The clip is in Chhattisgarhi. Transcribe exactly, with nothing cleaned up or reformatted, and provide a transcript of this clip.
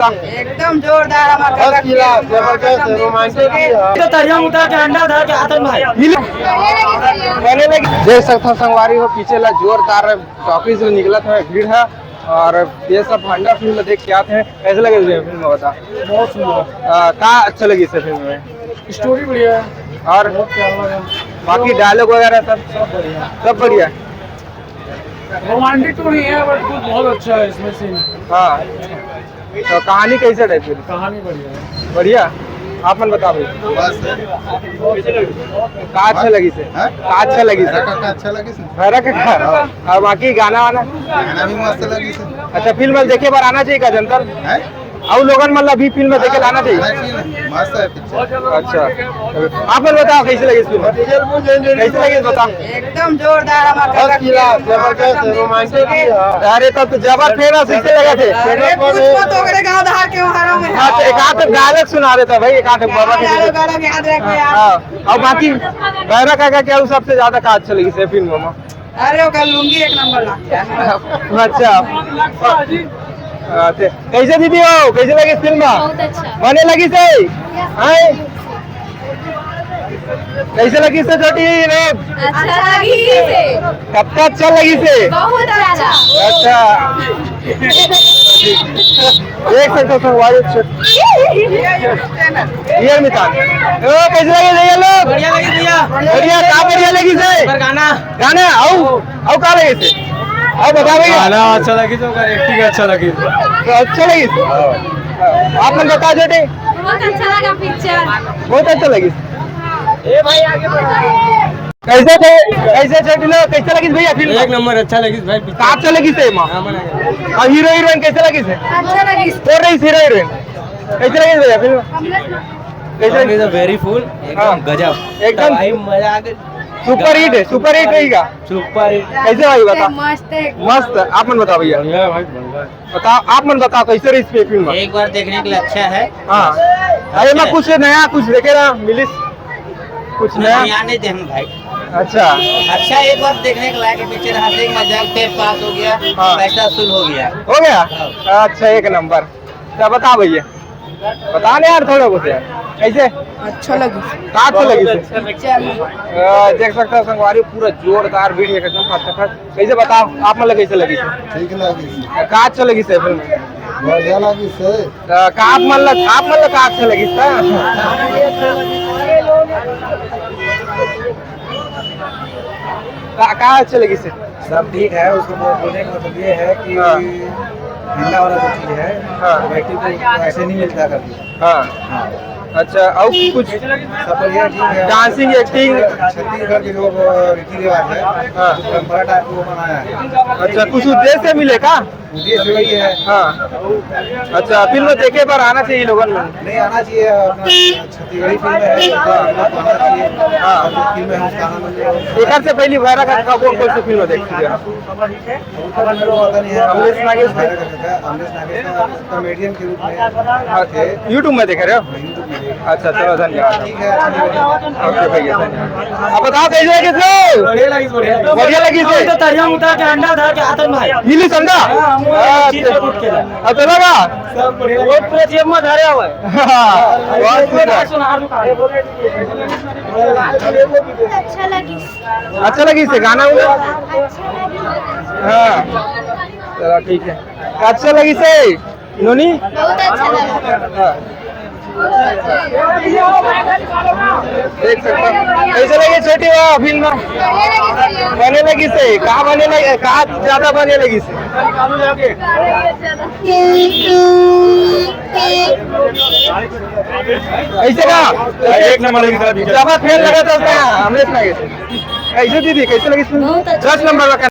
एकदम जोरदार हमार फर्स्ट क्लास, जबरदस्त, रोमांटिक भी है। तो तरिया में उतार के अंडा धर के आतन भाई। बने लगी। देख सकत हो संगवारी हो, पीछे ला जोरदार टॉकीज में निकलत हे, भीड़ हे। और ये सब भांडा फिल्म देख के आते हैं। कैसे लगे तुझे फिल्म, बता? बहुत सुंदर। आ, का अच्छा लगी इस फिल्म में? स्टोरी बढ़िया है। और बहुत प्यारा लगा। बाकी डायलॉग वगैरह सब? सब बढ़िया। सब बढ़िया। रोमांटिक तो नहीं है, बट कुछ बहुत अच्छा है इसमें सीन। हाँ, तो कहानी कैसे टाइप की? कहानी बढ़िया है। बढ़िया। आप मन बताओ भाई। बस। का अच्छा लगी से? हाँ? का अच्छा लगी से? का, का अच्छा लगी से? भैरा का? हाँ। और बाकी गाना वाना? गाना भी मस्त लगी से। अच्छा, फिल्म देखे बर आना चाहिए का जनता? हैं? अउ लोगन मन ला भी फिल्म देखे ला आना चाहिए? आना चाहिए ना, मस्त है पिक्चर। अच्छा, आप मन बताओ कैसे लगी फिल्म? कैसे लगी बताओ? एकदम जोरदार हमार फर्स्ट क्लास, जबरदस्त, रोमांटिक भी है। अरे तब तो जबर फेमस, कैसे लगा थे? अरे कुछ मत, ओकरे गाँव धार के वहाँ में। हाँ, तो एक आध डायलॉग सुना देता भाई, एक आध बाबा के। डायलॉग, डायलॉग याद रखो यार। हाँ, और बाकी भैरा काका क्या वो सबसे ज्यादा का अच्छा लगी से फिल्म में? अरे ओकर लुंगी एक नंबर लागथे। अच्छा। हाँ, ते-, कैसे दीदी हो, कैसे लगी फिल्म? बहुत अच्छा। बने लगी से? हैं? कैसे लगी से छोटी रे? अच्छा लगी से। कब का अच्छा लगी से? बहुत अच्छा। अच्छा। एक सेकंड, सर, वाइफ से। ये मितान। ओ, कैसे लगे भैया लोग? बढ़िया लगी भैया। बढ़िया, का बढ़िया लगी से? पर गाना। गाना, अउ, अउ का लगे से? अउ बता भैया। गाना अच्छा लगी तो ओकर एक्टिंग अच्छा लगी। तो अच्छा लगी से? आप मन बता छोटे। बहुत अच्छा लगा पिक्चर। बहुत अच्छा लगी। ए भाई आगे बढ़ो। कैसे थे, कैसे थे ढिल्लो, कैसे लगिस भैया फिल्म? एक नंबर, अच्छा लगिस भाई। का अच्छा लगिस हे एमा? हाँ, मजा आ गया। अउ हीरो हीरोइन कैसे लगिस हे? अच्छा लगिस। कौन रहिस हीरो हीरोइन? कैसे लगिस भैया फिल्म? कैसे? Song is a very full, एकदम हाँ। गजब। एकदम। भाई मजा आ गया। सुपर हिट हे, सुपर हिट रहेगा। Super hit. कैसे भाई बता? मस्त है। मस्त, आप मन बताओ भैया। बढ़िया भाई, बढ़िया। बताओ, आप मन बताओ, कैसे रहिस फिल्म? एक बार देखने के लिए अच्छा है। हाँ। अरे, मैं कुछ नया कुछ देखे ना मिलिस, कुछ नया। नहीं, यहाँ नहीं थे हम भाई। अच्छा। अच्छा, एक बार देखने के लायक है पिक्चर, हंसी मजाक, टाइम पास हो गया, हाँ। पैसा वसूल हो गया। हो गया? हाँ। अच्छा, एक नंबर। तो बताओ भैया, बता ना यार थोड़ा बहुत यार, कैसे? अच्छा लगिस। का अच्छा लगिस? पिक्चर। अ, देख सकते हो संगवारी, पूरा जोरदार भीड़ है एकदम फटाफट। कैसे बताओ, आप मन ला कैसे लगिस? ठीक लगिस। का अच्छा लगिस हे फिल्म? बढ़िया लगिस हे। त का आप मन ला, आप मन ला का अच्छा लगिस त? का, का अच्छा लगिस हे? सब ठीक है, उसको बो-, बोलने का मतलब ये है कि हाँ। ठंडा वाला जो चीज़ है, हाँ। व्यक्ति को ऐसे नहीं मिलता कभी। हाँ। हाँ। अच्छा, अउ कुछ? सब बढ़िया, ठीक है। Dancing, acting? छत्तीसगढ़ के जो, अ, रीति रिवाज है, हाँ। परंपरा टाइप को बनाया है। अच्छा, कुछ उद्देश्य मिले का? उद्देश्य वही है। हाँ। अच्छा, फिल्म देखे बर आना चाहिए लोगन मन। नहीं, आना चाहिए, अपना छत्तीसगढ़ी फिल्म है, तो आना चाहिए। हाँ। और जो फिल्म है, उसका आनंद लो। एकर से पहली भैरा काका कौन कौन सी फिल्म देख चुके हैं? अमरीश नागेश। अमरीश नागेश का कॉमेडियन के रूप में। हाँ, YouTube में देख रहे हो? हाँ, YouTube में देख रहे हो। अच्छा, चलो, धन्यवाद। ठीक है, अच्छा लगा। OK भैया, धन्यवाद। अब बताओ, कैसे लगिस हे? बढ़िया लगिस, बढ़िया लगिस। बढ़िया लगिस हे? हम तो तरिया में उतार के अंडा धर के आतन भाई। मिलिस अंडा? हाँ, हम वो हाँ, चीज अच्छा। उठ के ला। अच्छा लगा? सब बढ़िया। वो पूरा जेब में धरे हुए। हाँ, बहुत सुंदर। अच्छा लगिस। अच्छा लगिस हे गाना उना? अच्छा लगिस। हाँ, चलो ठीक है। अच्छा लगिस हे नोनी? बहुत अच्छा लगा। हाँ। देख सकते हो। कैसे लगिस छोटी वो फिल्म? बने लगिस हे। का बने लगे, का ज्यादा बने लगिस हे? कैसे का? एक नंबर लगिस हे। ज्यादा फेल लगा था उसका, अमरीश नागेश। कैसे दीदी, कैसे लगिस हे? बहुत अच्छा। दस नंबर का